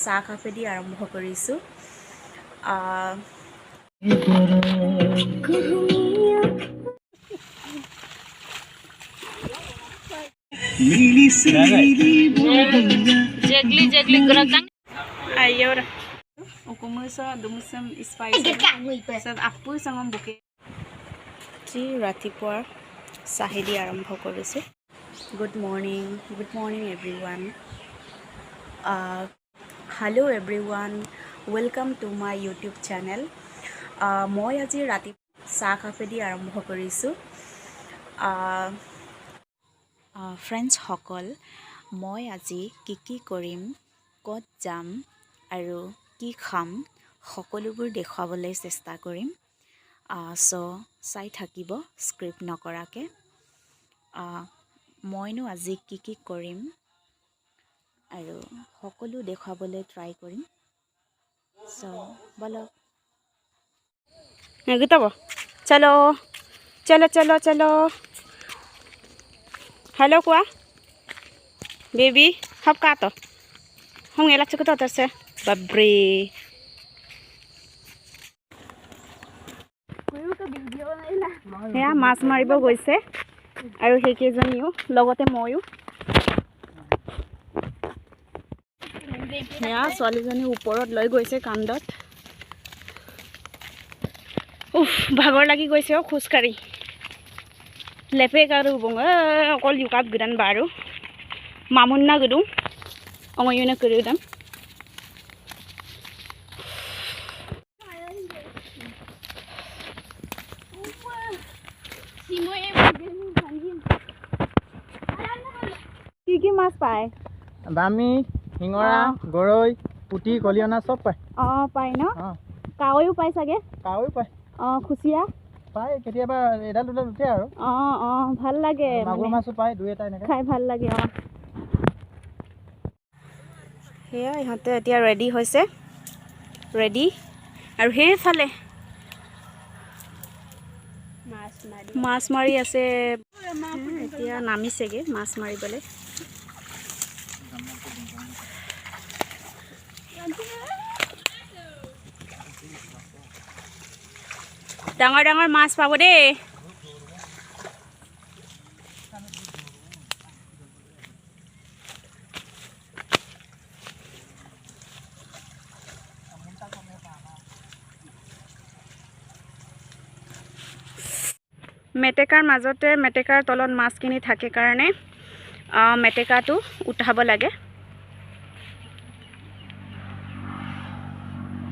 চাহ কাপেদি আৰম্ভ কৰিছোঁ। Jegli jegli gerakang. Ayo Ukumusa dumusam spice আপু চাঙম বুকে। আজি ৰাতিপুৱাৰ চাহেদি আৰম্ভ কৰিছোঁ। Good morning, good morning everyone. Hello everyone, welcome to my YouTube channel. মই আজি ৰাতি চাহ কাপেদি আৰম্ভ কৰিছোঁ। ফ্ৰেণ্ডছসকল, মই আজি কি কি কৰিম, ক'ত যাম আৰু কি খাম, সকলোবোৰ দেখুৱাবলৈ চেষ্টা কৰিম। চ' চাই থাকিব স্কিপ নকৰাকৈ। মইনো আজি কি কি কৰিম আৰু সকলো দেখুৱাবলৈ ট্ৰাই কৰিম। চ' ব'লক। চলো চলো চলো চলো। হেল্ল' কোৱা বেবী। সব কাটো হুঙে লাগছে কোথাও আছে। বাপৰে, সেয়া মাছ মাৰিব গৈছে আৰু সেইকেইজনীও, লগতে ময়ো। সেয়া ছোৱালীজনী ওপৰত লৈ গৈছে কান্ধত। উফ, ভাগৰ লাগি গৈছে অ' খোজকাঢ়ি। লেপে আৰু অকল ইউকাপ গোদান বাৰু মামুন্না গুদুং অঙয়ুনা গুদাম। কি কি মাছ পায়? বামী, শিঙৰা, গৰৈ, পুঠি, খলিহনা চব পায়। অঁ, পায় ন? কাৱৈও পায় চাগে? কাৱৈও পায়। অঁ, খুচিয়া পায়, কেতিয়াবা এডাল দুডাল উঠে আৰু। অঁ অঁ, ভাল লাগে। মাগুৰ মাছো পায় দুই এটা এনেকৈ। খাই ভাল লাগে। অঁ, সেয়া ইহঁতে এতিয়া ৰেডি হৈছে, ৰেডি। আৰু সেইফালে মাছ মাৰি আছে। এতিয়া নামিছেগৈ মাছ মাৰিবলৈ। ডাঙৰ ডাঙৰ মাছ পাব দেই। মেটেকাৰ মাজতে, মেটেকাৰ তলত মাছখিনি থাকে কাৰণে মেটেকাটো উঠাব লাগে।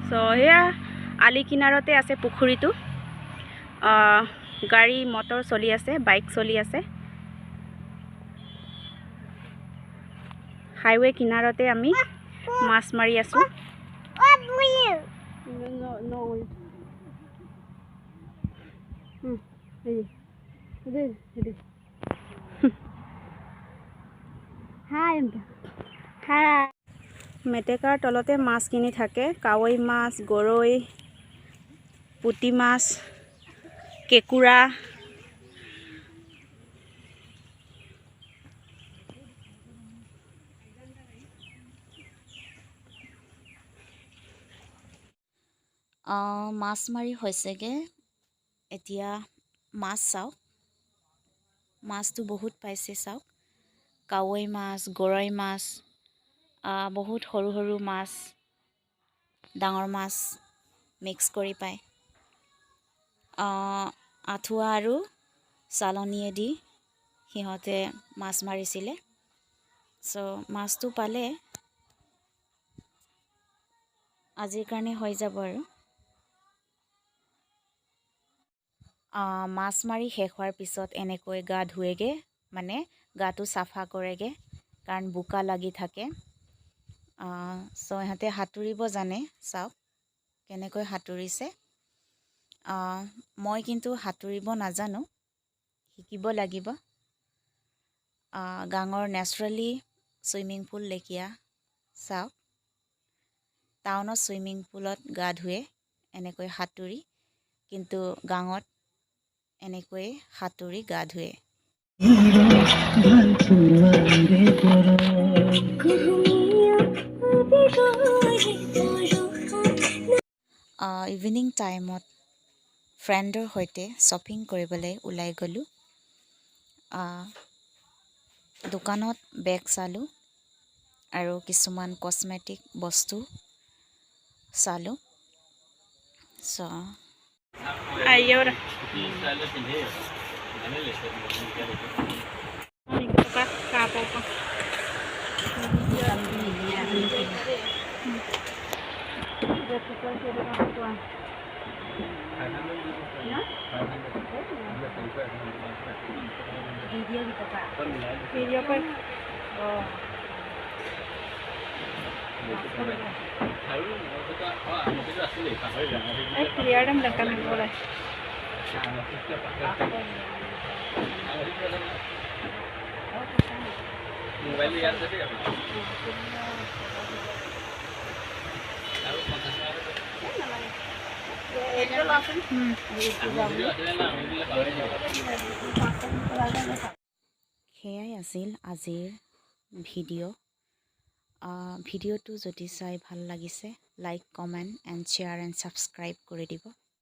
চ' সেয়া আলি কিনাৰতে আছে পুখুৰীটো। গাড়ী মটৰ চলি আছে, বাইক চলি আছে। হাইৱে কিনাৰতে আমি মাছ মাৰি আছোঁ। মেটেকাৰ তলতে মাছখিনি থাকে, কাৱৈ মাছ, গৰৈ, পুঠি মাছ, কেঁকুৰা। মাছ মাৰি হৈছেগৈ। এতিয়া মাছ চাওক, মাছটো বহুত পাইছে চাওক। কাৱৈ মাছ, গৰৈ মাছ, বহুত সৰু সৰু মাছ, ডাঙৰ মাছ মিক্স কৰি পায়। আঁঠুৱা আৰু চালনীয়েদি সিহঁতে মাছ মাৰিছিলে। চ' মাছটো পালে, আজিৰ কাৰণে হৈ যাব আৰু। মাছ মাৰি শেষ হোৱাৰ পিছত এনেকৈ গা ধুৱেগৈ, মানে গাটো চাফা কৰেগৈ, কাৰণ বোকা লাগি থাকে। চ' ইহঁতে সাঁতুৰিব জানে, চাওক কেনেকৈ সাঁতুৰিছে। মই কিন্তু সাঁতুৰিব নাজানো, শিকিব লাগিব। গাঁৱৰ নেচাৰেলি চুইমিং পুল লেখীয়া চাওক। টাউনত চুইমিং পুলত গা ধুৱে এনেকৈ সাঁতুৰি, কিন্তু গাঁৱত এনেকৈয়ে সাঁতুৰি গা ধুৱে। ইভিনিং টাইমত ফ্ৰেণ্ডৰ সৈতে শ্বপিং কৰিবলৈ ওলাই গ'লোঁ। দোকানত বেগ চালোঁ আৰু কিছুমান কচমেটিক বস্তু চালোঁ। চ' आइए और টকা কাপৰ পৰা ভিডিঅ' কৰি। এই ক্লিয়াৰ দাম দেখা নিবলৈ। মোবাইল ইয়াত আছে দেই আপোনাৰ আৰু 50 টকা। আছিলে না, আমি দিলে পাহৰি যাওঁ। সেয়াই আছিল আজিৰ ভিডিঅ'। ভিডিঅ'টো যদি চাই ভাল লাগিছে, like, comment and share and subscribe কৰি দিব।